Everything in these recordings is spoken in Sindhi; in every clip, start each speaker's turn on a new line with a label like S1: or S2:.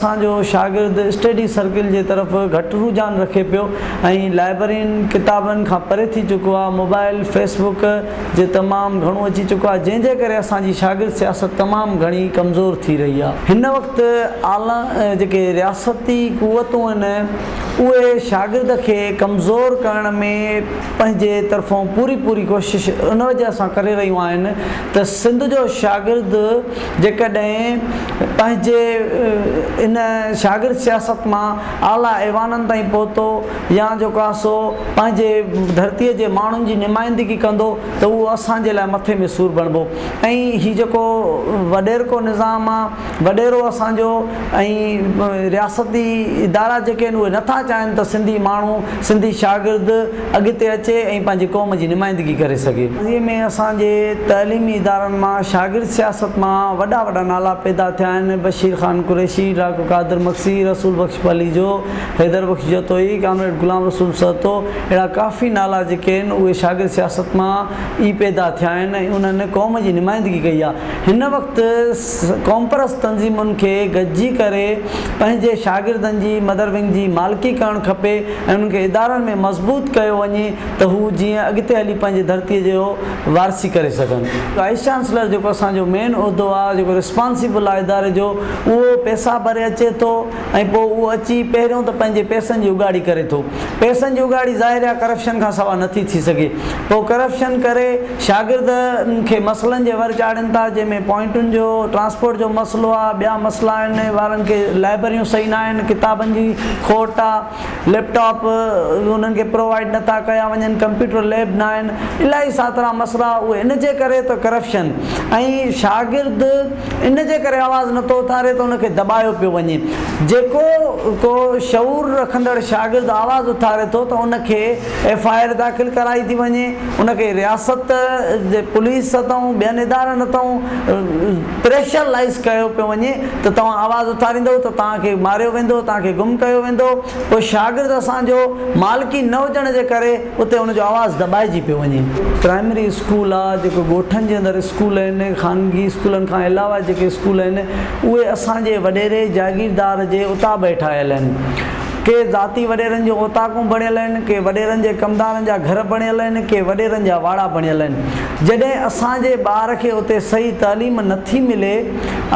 S1: اسان جو شاگرد اسٽڊي سرڪل جي طرف گهٽ رجحان رکي پيو ۽ لائبررين ڪتابن کان پري ٿي چڪو آهي موبائل فيس بڪ جي تمام گهڻو اچي چڪو آهي جنهن جي ڪري اسان جي شاگرد سياست تمام گهڻي ڪمزور ٿي رهي آهي هن وقت اعليٰ جيڪي رياستي قوتون آهن اهي شاگرد کي ڪمزور ڪرڻ ۾ پنهنجي طرفون پوري پوري ڪوشش ان وجه سان ڪري رهيون آهن ته سنڌ جو شاگرد جيڪڏهن پنهنجي ان شاگرد سياست مان اعليٰ ايوانن تائين پهتو يا جيڪو آهي سو پنهنجي ڌرتيء جي ماڻهن جي نمائندگي ڪندو ته اهو اسان جي لاء مٿي ۾ سور بڻبو ۽ هي جيڪو وڏيرڪو نظام آهي وڏيرو اسان جو ۽ رياستي ادارا جيڪي آهن اهي نٿا چاهين ته سنڌي ماڻهو سنڌي شاگرد اڳتي اچي ۽ پنهنجي قوم جي نمائندگي ڪري سگهي. ماضيء ۾ اسان جي تعليمي ادارن مان شاگرد سياست مان وڏا وڏا نالا پيدا ٿيا آهن، بشير خان قريشي، ڊاڪٽر قادر مگسي، رسول بخش پليجو، حيدر بخش جتوئي، ڪامريڊ غلام رسول سهتو اهڙا ڪافي نالا جيڪي آهن اهي شاگرد سياست مان ئي پيدا ٿيا آهن ۽ انهن قوم جي نمائندگي ڪئي آهي. هن وقت قومپرست تنظيمن کي گڏجي ڪري پنهنجي شاگردن جي مدر ونگ جي مالڪي ڪرڻ کپي ۽ انهن کي ادارن ۾ مضبوط ڪيو وڃي ته هو جيئن اڳتي هلي پنهنجي ڌرتي جو وارثي ڪري سگهن. وائيس چانسلر جيڪو اسان جو مين عهدو آهي جيڪو رسپانسيبل آهي اداري جو اهو پئسا ڀري اچي ٿو ۽ پوء اهو اچي پهريون ته پنهنجي پئسن جي اڳاڙي ڪري ٿو. پئسن جي اڳاڙي ظاهر آهي ڪرپشن کان سوا نٿي ٿي سگهي. پوء ڪرپشن ڪري شاگردن کي مسئلن جي ور چاڙهين ٿا جنهن ۾ پوائنٽن جو ٽرانسپورٽ جو مسئلو آهي ٻيا مسئلا آهن ٻارن کي لائبرريون صحيح نه آهن ڪتابن جي کوٽ آهي ليپ ٽاپ انهن کي پرووائيڊ نٿا ڪيا وڃن ڪمپيوٽر ليب نه آهن الاهي ساترا مسئلا اهي ان جي ڪري ته ڪرپشن ۽ شاگرد ان جي ڪري آواز نٿو اٿاري ته ان کي دٻايو پيو وڃي. جيڪو ڪو شعور رکندڙ شاگرد آواز اٿاري ٿو ته ان کي ايف I R داخل ڪرائي ٿي وڃي، ان کي رياست جي پوليس هٿئون ٻين ادارن هٿئون پريشر لائيز ڪيو پيو وڃي ته توهان آواز اٿاريندؤ ته توهان کي ماريو ويندو، توهان کي گم ڪيو ويندو. پوء شاگرد اسان جو مالڪي نه هجڻ جي ڪري اتي ان جو آواز دٻائجي پيو وڃي. پرائمري اسڪول آ جيڪو ڳوٺن جي اندر اسڪول آهن خانگي اسڪولن کان علاوه جيڪي اسڪول آهن اهي اسان جي وڏيري جاگيردار جي اتاب هيٺ آيل آهن. ڪي ذاتي وڏيرن جون اوطاقون بڻيل آهن، ڪي وڏيرن جي ڪمدارن جا گهر بڻيل آهن، ڪي وڏيرن جا واڙا بڻيل آهن. جڏهن اسان جي ٻار کي اتي صحيح تعليم نٿي ملي،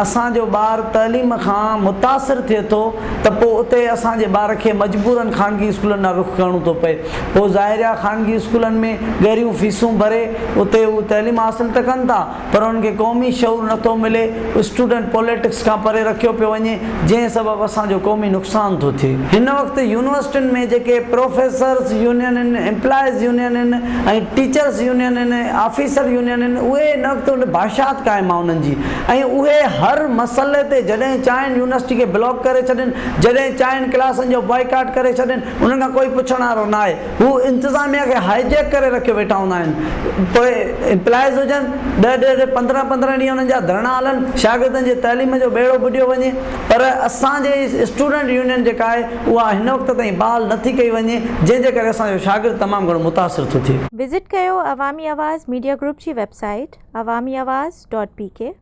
S1: اسان جو ٻار تعليم کان متاثر ٿئي ٿو ته پوء اتي اسان جي ٻار کي مجبورن خانگي اسڪولن ڏانهن رخ ڪرڻو ٿو پئي. پوء ظاهر آهي خانگي اسڪولن ۾ ڳريون فيسون ڀري اتي هو تعليم حاصل ته ڪن ٿا پر انهن کي قومي شعور نه ٿو ملي، اسٽوڊنٽ پوليٽڪس کان پري رکيو پيو وڃي، جنهن سبب اسان جو قومي نقصان ٿو ٿئي. هن وقت يونيورسٽين ۾ جيڪي پروفيسرز يونين آهن، ايمپلائيز يونين آهن ۽ ٽيچرز يونين آهن، آفيسر يونين آهن، اهي هن وقت ان بادشاهت قائم آهي انهن جي ۽ اهي هر مسئلي تي جڏهن چاهين يونيورسٽي کي بلاڪ ڪري ڇڏين، جڏهن چاهين ڪلاسن جو بائيڪاٽ ڪري ڇڏين، انهن کان ڪوئي پڇڻ وارو نه آهي. هو انتظاميا کي هائي جيڪ ڪري رکيو ويٺا هوندا آهن. پوء ايمپلائيز هجن، ڏهه ڏهه ڏينهن 15 15 ڏينهن انهن جا ڌرڻا هلن، شاگردن جي تعليم جو ٻيڙو ٻڏيو وڃي. پر اسان جي اسٽوڊنٽ يونين جيڪا آهي اها هن وقت تائين بحال نه ٿي ڪئي وڃي، جنهن جي ڪري اسان جو شاگرد تمام گهڻو متاثر ٿو ٿئي.
S2: وزٽ ڪيو عوامي آواز ميڊيا گروپ جي web site Awami Awaz dot P K.